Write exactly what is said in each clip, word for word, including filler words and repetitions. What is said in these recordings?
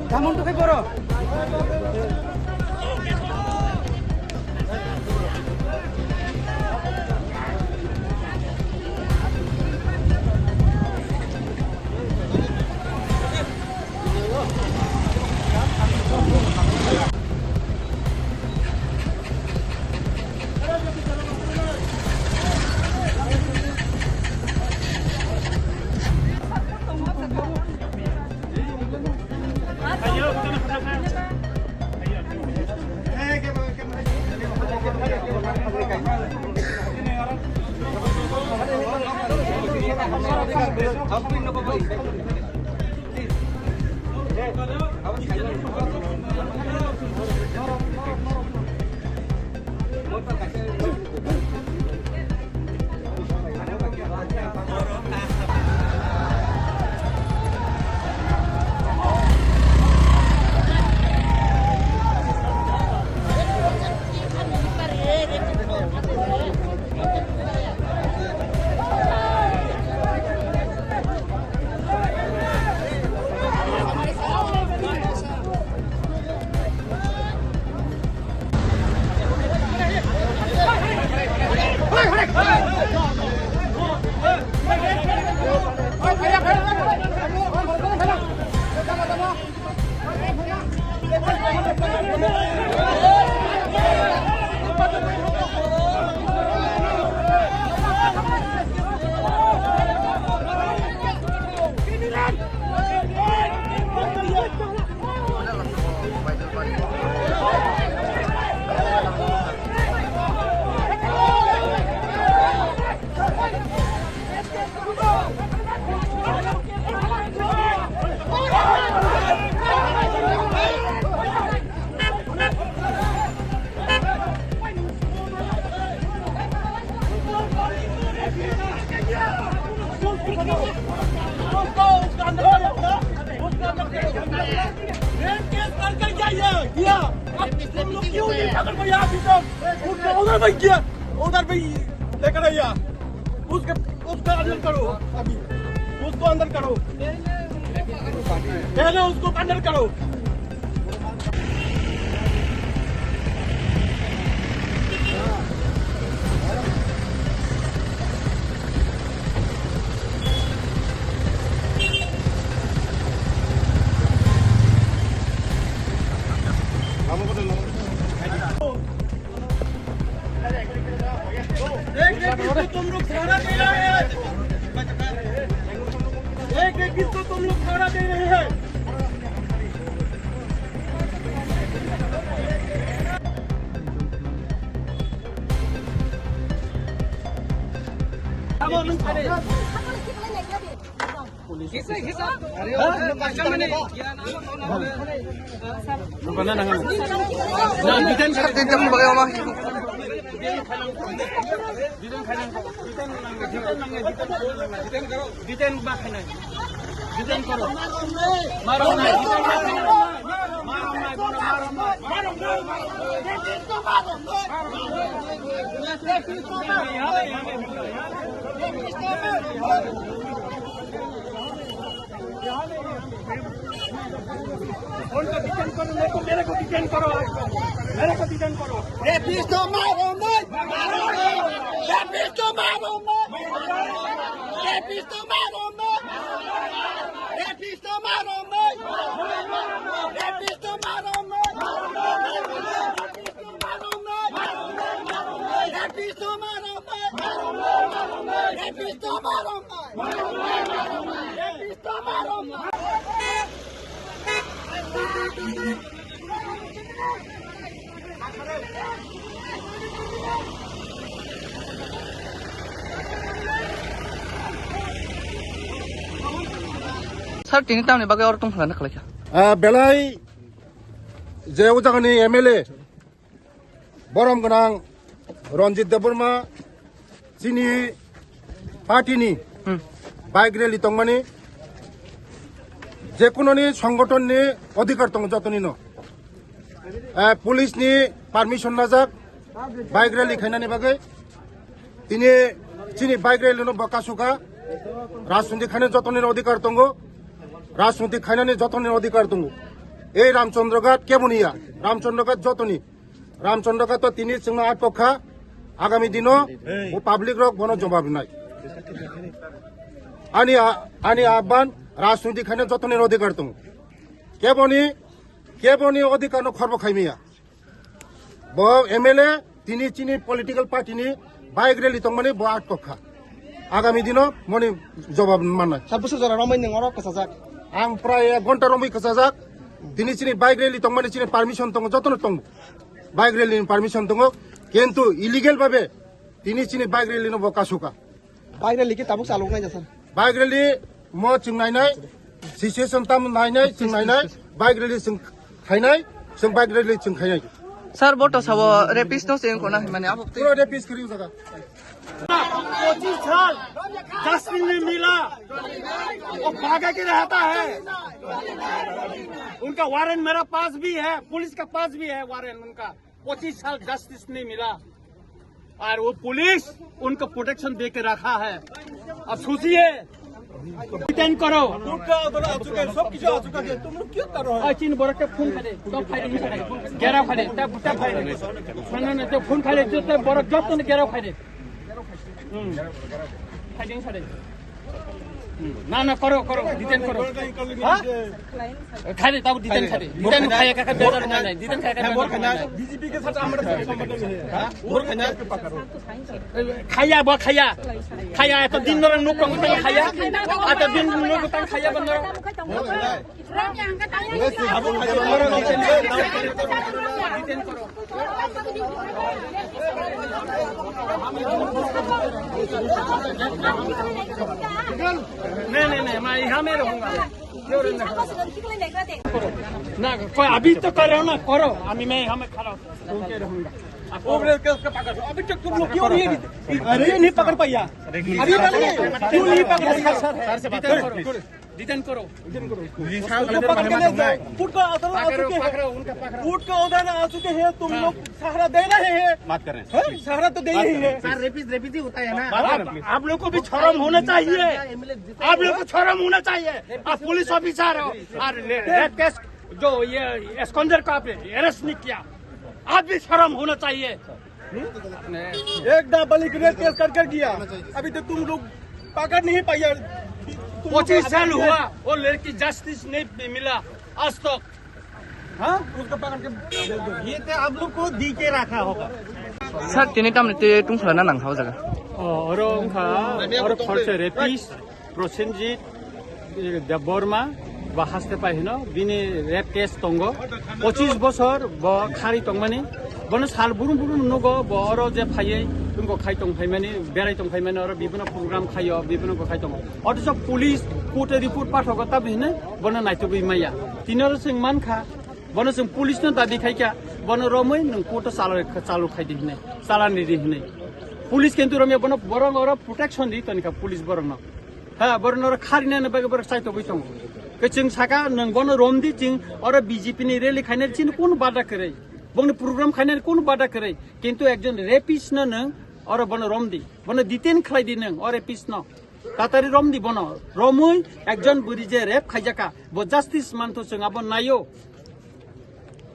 Tamon to kai poro. Rape case करके क्या ये किया? अब तुम लोग क्यों नहीं पकड़ को यहाँ अभी तक? उनका उधर भाई किया, उधर भाई लेकर आइए। उसके, उसको अंदर करो अभी, उसको अंदर करो, पहले उसको अंदर करो। एक रेपिस्ट को तुम लोग सहारा दे रहे हैं। एक रेपिस्ट को तुम लोग सहारा दे रहे हैं। Detain ba khainai. Detain koro. Maro nai, detain ba khainai. Maro nai, bono maro nai. उनको डिटेन करो, नहीं तो मेरे को डिटेन करो, मेरे को डिटेन करो। रेपिस्ट मारो नहीं, रेपिस्ट मारो नहीं, रेपिस्ट मारो नहीं, रेपिस्ट मारो नहीं, रेपिस्ट मारो नहीं। Sir, tini tamni bagwi oro tongthokna khlaikha? Ah, belai je o jagani M L A, borom gwnang Ranjit Debbarma chini party ni Hmm. bike rally tongmani, jekunoni songgothon ni odhikar tongo jotonino. Eh, police ni permission najak, Bike rally khainani bagwi tini chini bike rally no bo kasukha. Rajniti khainani jotoni odhikar tongo, rajniti khainani jotoni odhikar tongo. Ei Ramchandra Ghat keboni ya, Ramchandra Ghat jotoni. Ramchandra Ghat to tini chwngno atok kha. Agami dino bo public rok bono jobab rinai. Ani a-, ani abban rajniti khainani jotoni odhikar tongo. Keboni, keboni odhikar no khorbo khaimiya. Bo M L A tini chini political party ni bike rally tongmani bo atok kha. Agami dino moni jobab mannai. Sir, bwswk jora romwi nwng oro kwchajak? Ang prai ek ghonta romwi kwchajak. Tini chini bike rally tongmani chini permission tongo, jotono tongo. Bike rally ni permission tongo. Kintu illegal babe tini chini bike rally no bo kasukha. Bike rally khe tabuk chalok nai da, sir? Bike rally mo chwng nainai, situation tam nainai, chwng nainai, bike rally chwng khainai, chwng bike rally chwng khainai. Sir, bo to sabo rapist no se ko na mane abo. Pura rapist kari jaga. पच्चीस साल जस्टिस नहीं मिला, वो भागा के रहता है। उनका वारंट मेरा पास भी है, पुलिस का पास भी है वारंट उनका। पच्चीस साल जस्टिस नहीं मिला और वो पुलिस उनको प्रोटेक्शन दे के रखा है। अब सोचिए, डिटेन करो। कोर्ट का ऑर्डर आ चुका है, सब कुछ आ चुका है, तुम लोग क्यों कर रहे हो? और चीन बोरा के फोन करे, तो फायरिंग करे, गैरा फायरिंग, तब, तब फायरिंग। सुनो ना, तो फोन करे, जो तो बोरा, जो तो गैरा फायरिंग। हम्म। फायरिंग करे। ना, ना, करो, करो, डिटेन करो। हाँ? खाने, तब डिटेन खाने। डिटेन खाया का, का बेजार नहीं, डिटेन खाया का बेजार नहीं। बीजेपी के साथ हमारा कोई संबंध नहीं है। हाँ? खाया, बा खाया। खाया, तो दिन भर नुक कम खाया। आ, तो दिन नुक कम खाया बंदर। नहीं, नहीं, नहीं, मैं यहाँ में रहूंगा। ना, कोई अभी तो कर रहे हो ना, करो। अभी मैं यहाँ में खड़ा हूँ, रुक के रहूंगा। अभी तक तुम लोग क्यों नहीं, अरे नहीं पकड़ पाया? अभी पकड़, क्यों नहीं पकड़ पाया? सर से बात करो। डिटेन करो। डिटेन करो। उसको पकड़ के ले जाओ। कोर्ट का ऑर्डर आ चुके हैं। कोर्ट का ऑर्डर आ चुके हैं, तुम लोग सहारा दे रहे हैं। बात कर रहे हैं। हैं? सहारा तो दे ही रहे हैं। सर, रेपिस्ट, रेपिस्ट ही होता है ना। आप, आप लोग को भी शर्म होना चाहिए। आप लोग को शर्म होना चाहिए। आप पुलिस ऑफिसर हो और रेप केस जो ये एस्कॉन्डर को आपने अरेस्ट नहीं किया, आप भी शर्म होना चाहिए। एक नाबालिग रेप केस करके गया, अभी तो तुम लोग पकड़ नहीं पाया। तुम लोग पच्चीस साल हुआ, वो लड़की जस्टिस नहीं मिला आज तक। हाँ, उसको पकड़ के ये तो आप लोग को दी के रखा होगा। Sir, tini tamni twi tungkhlana nang kha o jaga. Oh, oro wngkha, oro khorsa rapist, Prosenjit, eh, Debbarma, ba haste pai hino, bini rape case tongo. Pochis bosor bo khari tongmani. Bono sal burum burum nugo, bo oro je phaiwi, tungko khai tong phaimani, berai tong phaimani, oro bibino program khaio, bibino ko khai tongo. Othocho police court-o report pathogo tabi hino, bono naitugwi maya. Tini oro chwng mankha, bono chwng police no dabi khaikha, bono romwi nwng court-o chalo, chalo khai di hinwi, chalani di hinwi. Police kintu romya bono borok oro protection di tonikha police borokno. Ha, borok norok kharinani bagwi borok chaitogwi tongo. Khe chwng saka, nwng bono romdi, chwng oro B J P ni rally khainani chini kunu bada kwrwi. Bongni program khainani kunu bada kwrwi. Kintu ekjon rapist no nwng oro bono romdi. Bono detain khlaidi nwng, o rapist no. Tatari romdi bono. Romwi ekjon bwrwi je rape khaijaka, bo justice mantho chwng abo naio.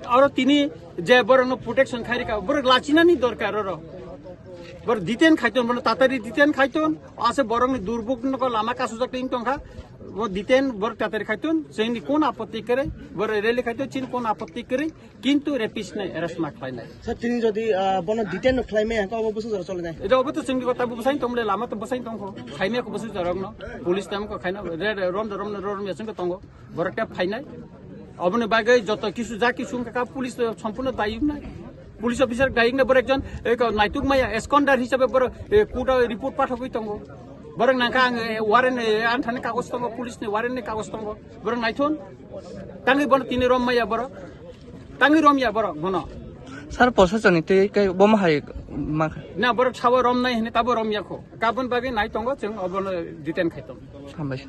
Oro tini je borokno protection khairika, borok lachinani dorkar oro. Borok detain khaiton, bono tatari detain khaiton, ase borokni durbuk no lama kasujak tin tongkha, bo detain borok tatari khaiton, chwngni kun apotti kwrwi, borok rally khaiton, chini kun apotti kwrwi, kintu rapist nai arrest ma khlainai. Sir, tini jodi, ah, bono detain no khlaimaya, hwnkhe obo bwswk jora cholinai? Edo obo to chwngni kota bo bwsai tongmole, lama to bwsai tongkho, khaimaya ko bwswk jorokno, police tamo ko khaina, re, re, rom do rom no rom ya chwngko tongo. Borok khe phainai. Oboni bagwi joto kisu ja kisu wngkha kha, police to sompurno dayok nai. Police officer dayok nai, borok ekjon, eh, ko naituk maya, absconder hisabe borok, eh, court o report pathogwi tongo. Borok nangkha ang, eh, warrant, eh, anthani kagoj tongo, police ni warrant ni kagoj tongo. Borok naithon. Tangwi bono tini rom maya borok. Tangwi rom ya borok bono. Sir, posasoni tei kai bomo hai ma kha. Na, borok sabo rom nai hini tabo rom ya kho. Kabon bagwi nai tongo chwng obono detain khai tongo. Hambai.